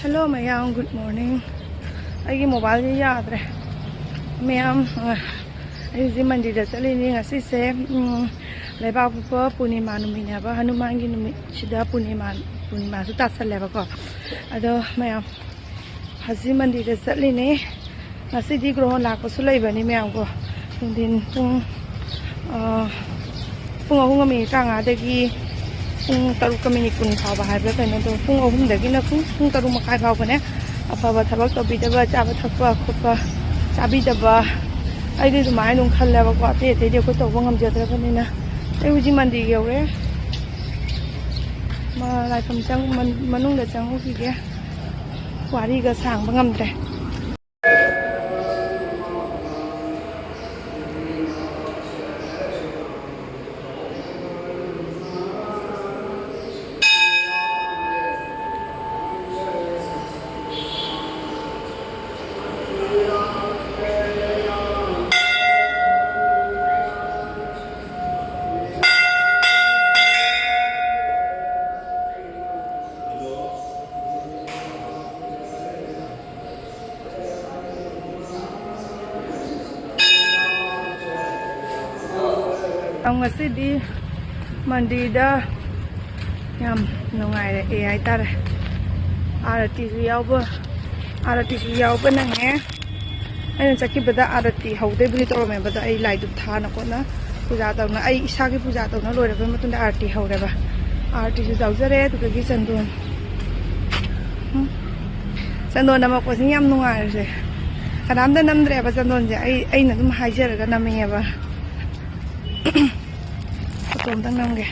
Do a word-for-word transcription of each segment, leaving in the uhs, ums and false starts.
Hello ꯃꯌꯥꯝ, good morning. ꯑꯩꯒꯤ ꯃꯣꯕꯥꯏꯜꯁꯦ ꯌꯥꯗ꯭ꯔꯦ ꯃꯌꯥꯝ꯫ ꯑ, ꯑꯩ ꯍꯧꯖꯤꯛ ꯃꯟꯗꯤꯔꯗ ꯆꯠꯂꯤꯅꯤ꯫ ꯉꯁꯤꯁꯦ, ꯎꯝ, ꯂꯩꯕꯥꯛꯄꯣꯛꯄ ꯄꯨꯔꯅꯤꯃꯥ ꯅꯨꯃꯤꯠꯅꯦꯕ, ꯍꯅꯨꯃꯥꯟꯒꯤ ꯅꯨꯃꯤꯠꯁꯤꯗ ꯄꯨꯔꯅꯤꯃꯥ, ꯄꯨꯔꯅꯤꯃꯥꯁꯨ ꯇꯥꯁꯜꯂꯦꯕꯀꯣ꯫ ꯑꯗꯣ ꯃꯌꯥꯝ, ꯍꯧꯖꯤꯛ ꯃꯟꯗꯤꯔꯗ ꯆꯠꯂꯤꯅꯤ꯫ ꯉꯁꯤꯗꯤ ꯒ꯭ꯔꯣꯍꯣꯟ ꯂꯥꯛꯄꯁꯨ ꯂꯩꯕꯅꯤ ꯃꯌꯥꯝꯀꯣ꯫ ꯅꯨꯡꯊꯤꯟ ꯄꯨꯡ, ꯑ, ꯄꯨꯡ ꯑꯍꯨꯝꯒ ꯃꯤꯅꯤꯠ ꯇꯔꯥꯃꯉꯥꯗꯒꯤ ꯄꯨꯡ ꯇꯔꯨꯛꯀ ꯃꯤꯅꯤꯠ ꯀꯨꯟ ꯐꯥꯎꯕ ꯍꯥꯏꯕ꯭ꯔꯥ ꯀꯩꯅꯣ, ꯑꯗꯣ ꯄꯨꯡ ꯑꯍꯨꯝꯗꯒꯤꯅ ꯄꯨꯡ, ꯄꯨꯡ ꯇꯔꯨꯛ ꯃꯈꯥꯏ ꯐꯥꯎꯕꯅꯦ꯫ ꯑꯐꯕ ꯊꯕꯛ ꯇꯧꯕꯤꯗꯕ, ꯆꯥꯕ ꯊꯛꯄ ꯈꯣꯠꯄ ꯆꯥꯕꯤꯗꯕ, ꯑꯩꯗꯤ ꯑꯗꯨꯃꯥꯏꯅ ꯑꯗꯨꯝ ꯈꯜꯂꯦꯕꯀꯣ꯫ ꯑꯇꯩ ꯑꯇꯩꯗꯤ ꯑꯩꯈꯣꯏ ꯇꯧꯕ ꯉꯝꯖꯗ꯭ꯔꯕꯅꯤꯅ꯫ ꯑꯩ ꯍꯧꯖꯤꯛ ꯃꯟꯗꯤꯔ ꯌꯧꯔꯦ꯫ ꯃ-, ꯂꯥꯏꯐꯝ ꯆꯪ-, ꯃꯟ-, ꯃꯅꯨꯡꯗ ꯆꯪꯉꯨꯈꯤꯒꯦ꯫ ꯋꯥꯔꯤꯒ ꯁꯥꯡꯕ ꯉꯝꯗ꯭ꯔꯦ꯫ ꯉꯁꯤꯗꯤ ꯃꯟꯗꯤꯔꯗ ꯌꯥꯝ ꯅꯨꯡꯉꯥꯏꯔꯛꯑꯦ ꯍꯥꯏꯇꯥꯔꯦ꯫ ꯑꯥꯔꯇꯤꯁꯨ ꯌꯥꯎꯕ, ꯑꯥꯔꯇꯤꯁꯨ ꯌꯥꯎꯕ ꯅꯪꯉꯦ꯫ ꯑꯩꯅ ꯆꯠꯈꯤꯕꯗ ꯑꯥꯔꯇꯤ ꯍꯧꯗꯣꯏꯕꯨꯗꯤ ꯇꯧꯔꯝꯃꯦꯕ, ꯑꯗꯣ ꯑꯩ ꯂꯥꯏ ꯙꯨꯞ ꯊꯥꯅ ꯈꯣꯠꯅ ꯄꯨꯖꯥ ꯇꯧꯅ, ꯑꯩ ꯏꯁꯥꯒꯤ ꯄꯨꯖꯥ ꯇꯧꯅ ꯂꯣꯏꯔꯕ ꯃꯇꯨꯡꯗ ꯑꯥꯔꯇꯤ ꯍꯧꯔꯦꯕ꯫ ꯑꯥꯔꯇꯤꯁꯨ ꯌꯥꯎꯖꯔꯦ, ꯑꯗꯨꯗꯒꯤ ꯆꯟꯗꯣꯟ꯫ ꯎꯝ꯫ ꯆꯟꯗꯣꯟ ꯅꯝꯃꯛꯄꯁꯤ ꯌꯥꯝ ꯅꯨꯡꯉꯥꯏꯔꯤꯁꯦ꯫ ꯀꯅꯥꯝꯇ ꯅꯝꯗ꯭ꯔꯦꯕ ꯆꯟꯗꯣꯟꯁꯦ, ꯑꯩ, ꯑꯩꯅ ꯑꯗꯨꯝ ꯍꯥꯏꯖꯔꯒ ꯅꯝꯃꯛꯑꯦꯕ꯫ ꯐꯣꯇꯣ ꯑꯝꯇꯪ ꯅꯝꯒꯦ꯫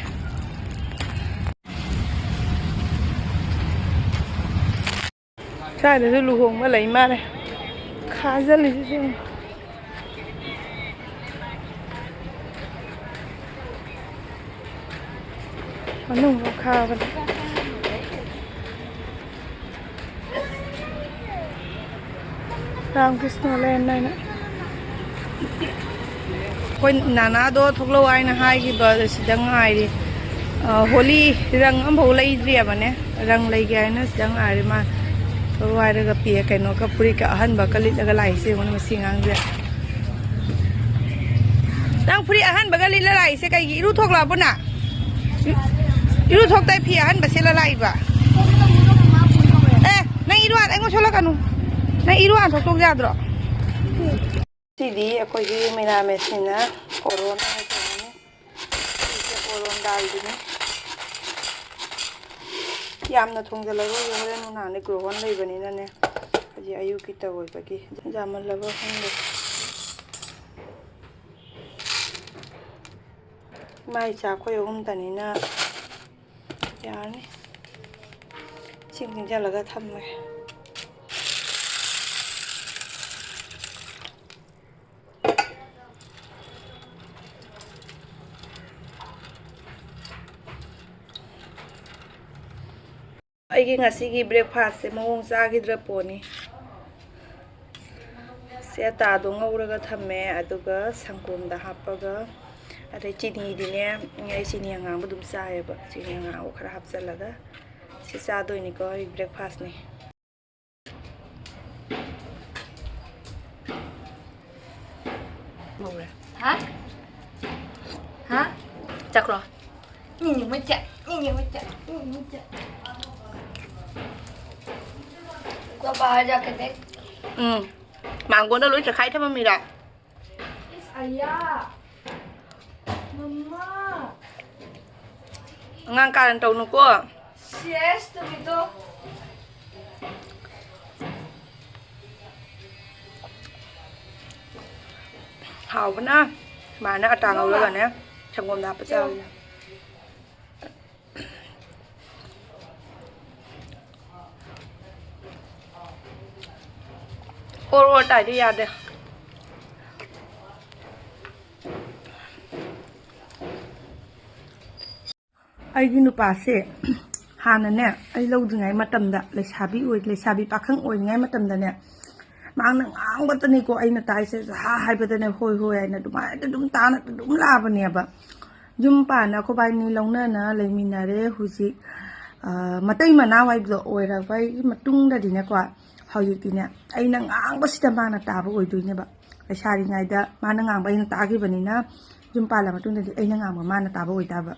ꯁ꯭ꯋꯥꯏꯗꯁꯨ ꯂꯨꯍꯣꯡꯕ ꯂꯩ ꯃꯥꯜꯂꯦ꯫ ꯈꯥꯖꯤꯜꯂꯤꯁꯤꯁꯨ ꯌꯦꯡꯉꯨ꯫ ꯃꯅꯨꯡꯗ ꯈꯥꯕꯅꯦ꯫ ꯔꯥꯝꯀ꯭ꯔꯤꯁꯅ ꯂꯦꯟ ꯍꯥꯏꯅ꯫ ꯑꯩꯈꯣꯏ ꯅꯥꯅꯥꯗꯣ ꯊꯣꯛꯂꯛꯑꯣ ꯍꯥꯏꯅ ꯍꯥꯏꯈꯤꯕ ꯁꯤꯗ ꯉꯥꯏꯔꯤ꯫ ꯑ, ꯍꯣꯂꯤ ꯔꯪ ꯑꯃꯐꯥꯎ ꯂꯩꯗ꯭ꯔꯤꯑꯕꯅꯦ꯫ ꯔꯪ ꯂꯩꯒꯦ ꯍꯥꯏꯅ ꯁꯤꯗ ꯉꯥꯏꯔꯤ ꯃꯥ꯫ ꯋꯥꯏꯔꯒ ꯄꯤ, ꯀꯩꯅꯣꯒ, ꯐꯨꯔꯤꯠꯀ ꯑꯍꯟꯕꯒ ꯂꯤꯠꯂꯒ ꯂꯥꯛꯏꯁꯦ ꯌꯦꯡꯉꯨꯅꯦ, ꯃꯁꯤ ꯑꯉꯥꯡꯁꯦ꯫ ꯅꯪ ꯐꯨꯔꯤꯠ ꯑꯍꯟꯕꯒ ꯂꯤꯠꯂ ꯂꯥꯛꯏꯁꯦ ꯀꯩꯒꯤ? ꯏꯔꯨ ꯊꯣꯛꯂꯛꯑꯕꯣ ꯅꯪ? ꯏꯔꯨ ꯊꯣꯛꯇꯥꯏ ꯐꯤ ꯑꯍꯟꯕ ꯁꯦꯠꯂ ꯂꯥꯛꯏꯕ? ꯑꯦ, ꯅꯪ ꯏꯔꯨ ꯍꯥꯟ-, ꯑꯩꯉꯣꯟꯗ ꯁꯣꯛꯂꯛꯀꯅꯨ꯫ ꯅꯪ ꯏꯔꯨ ꯍꯥꯟ ꯊꯣꯛꯇꯣꯛ ꯌꯥꯗ꯭ꯔꯣ? ꯁꯤꯗꯤ ꯑꯩꯈꯣꯏꯒꯤ ꯃꯦꯔꯥꯃꯦꯁꯅꯤꯅ ꯑꯣꯔꯣꯟ ꯑꯣꯏꯅ ꯊꯣꯡꯉꯅꯤ꯫ ꯁꯤꯁꯦ ꯑꯣꯔꯣꯟ ꯗꯥꯜꯗꯨꯅꯤ꯫ ꯌꯥꯝꯅ ꯊꯣꯡꯖꯜꯂꯔꯣꯏꯒꯦ, ꯍꯣꯔꯦꯟ ꯅꯨꯡꯗꯥꯡꯗꯤ ꯒ꯭ꯔꯣꯍꯣꯟ ꯂꯩꯕꯅꯤꯅꯅꯦ꯫ ꯍꯧꯖꯤꯛ ꯑꯌꯨꯛꯀꯤ ꯇꯧꯕꯒꯤ ꯌꯥꯝꯃꯜꯂꯕ ꯈꯪꯗꯦ꯫ ꯏꯃꯥ ꯏꯆꯥ ꯑꯩꯈꯣꯏ ꯑꯍꯨꯝꯇꯅꯤꯅ ꯌꯥꯔꯅꯤ꯫ ꯏꯁꯤꯡ ꯆꯤꯡꯁꯤꯜꯂꯒ ꯊꯝꯃꯒꯦ꯫ ꯑꯩꯒꯤ ꯉꯁꯤꯒꯤ ꯕ꯭ꯔꯦꯛꯐꯥꯁꯁꯦ ꯃꯑꯣꯡ ꯆꯥꯈꯤꯗ꯭ꯔ ꯄꯣꯠꯅꯤ꯫ ꯁꯦ ꯑꯇꯥꯗꯣ ꯉꯧꯔꯒ ꯊꯝꯃꯦ, ꯑꯗꯨꯒ ꯁꯪꯒꯣꯝꯗ ꯍꯥꯞꯄꯒ, ꯑꯗꯩ ꯆꯤꯅꯤꯗꯤꯅꯦ, ꯑꯩ ꯆꯤꯅꯤ ꯑꯉꯥꯡꯕ ꯑꯗꯨꯝ ꯆꯥꯏꯌꯦꯕ, ꯆꯤꯅꯤ ꯑꯉꯥꯡꯕ ꯈꯔ ꯍꯥꯞꯆꯤꯜꯂꯒ ꯁꯤ ꯆꯥꯗꯣꯏꯅꯤꯀꯣ, ꯑꯩ ꯕ꯭ꯔꯦꯛꯐꯥꯁꯅꯤ꯫ ꯍꯥ? ꯍꯥ? ꯆꯠꯈ꯭ꯔꯣ꯫ ꯅꯤꯅꯤ ꯃꯆꯥ, ꯅꯤꯅꯤ ꯃꯆꯥ, ꯅꯤꯅꯤ ꯃꯆꯥ꯫ ꯎꯝ꯫ ꯃꯥꯡꯒꯣꯟꯗ ꯂꯣꯏ ꯆꯈꯥꯏ ꯊꯝꯃꯝꯃꯤꯔꯣ? ꯏꯁ, ꯑꯌꯥ꯫ ꯃꯃꯥ꯫ ꯑꯉꯥꯡ ꯀꯥꯔꯟ ꯇꯧꯅꯨꯀꯣ꯫ ꯁꯦꯁ, ꯇꯨꯃꯤꯗꯣ꯫ ꯍꯥꯎꯕꯅ ꯁꯨꯃꯥꯏꯅ ꯑꯇꯥ ꯉꯧꯔꯒꯅꯦ, ꯁꯪꯒꯣꯝꯗ ꯍꯥꯞꯄ ꯆꯥꯎ꯫ ꯆꯥꯎ꯫ ꯑꯣꯔ ꯑꯣꯔ ꯇꯥꯏꯗꯤ ꯌꯥꯗꯦ꯫ ꯑꯩꯒꯤ ꯅꯨꯄꯥꯁꯦ ꯍꯥꯟꯅꯅꯦ, ꯑꯩ ꯂꯧꯗ꯭ꯔꯤꯉꯩ ꯃꯇꯝꯗ, ꯂꯩꯁꯥꯕꯤ ꯑꯣꯏ-, ꯂꯩꯁꯥꯕꯤ ꯄꯥꯈꯪ ꯑꯣꯏꯔꯤꯉꯩ ꯃꯇꯝꯗꯅꯦ, ꯃꯍꯥꯛꯅ ꯉꯥꯡꯕꯇꯅꯤꯀꯣ ꯑꯩꯅ ꯇꯥꯏꯁꯦ꯫ ꯍꯥ ꯍꯥꯏꯕꯗꯅꯦ, "ꯍꯣꯏ, ꯍꯣꯏ" ꯍꯥꯏꯅ ꯑꯗꯨꯃꯥꯏꯅ ꯑꯗꯨꯝ ꯇꯥꯅ ꯑꯗꯨꯝ ꯂꯥꯛꯑꯕꯅꯦꯕ꯫ ꯌꯨꯝ ꯄꯥꯟꯅ ꯑꯩꯈꯣꯏꯕꯥꯏꯅꯤ ꯂꯧꯅꯅ ꯂꯩꯃꯤꯟꯅꯔꯦ ꯍꯧꯖꯤꯛ꯫ ꯃꯇꯩ ꯃꯅꯥꯎ ꯍꯥꯏꯕꯗꯣ ꯑꯣꯏꯔꯛꯄꯒꯤ ꯃꯇꯨꯡꯗꯗꯤꯅꯦꯀꯣ, ꯍꯧꯖꯤꯛꯇꯤꯅꯦ ꯑꯩꯅ ꯉꯥꯡꯕꯁꯤꯗ ꯃꯥꯅ ꯇꯥꯕ ꯑꯣꯏꯗꯣꯏꯅꯦꯕ꯫ ꯂꯩꯁꯥꯔꯤꯉꯩꯗ ꯃꯥꯅ ꯉꯥꯡꯕ ꯑꯩꯅ ꯇꯥꯈꯤꯕꯅꯤꯅ, ꯌꯨꯝ ꯄꯥꯜꯂ ꯃꯇꯨꯡꯗꯗꯤ ꯑꯩꯅ ꯉꯥꯡꯕ ꯃꯥꯅ ꯇꯥꯕ ꯑꯣꯏꯇꯥꯕ꯫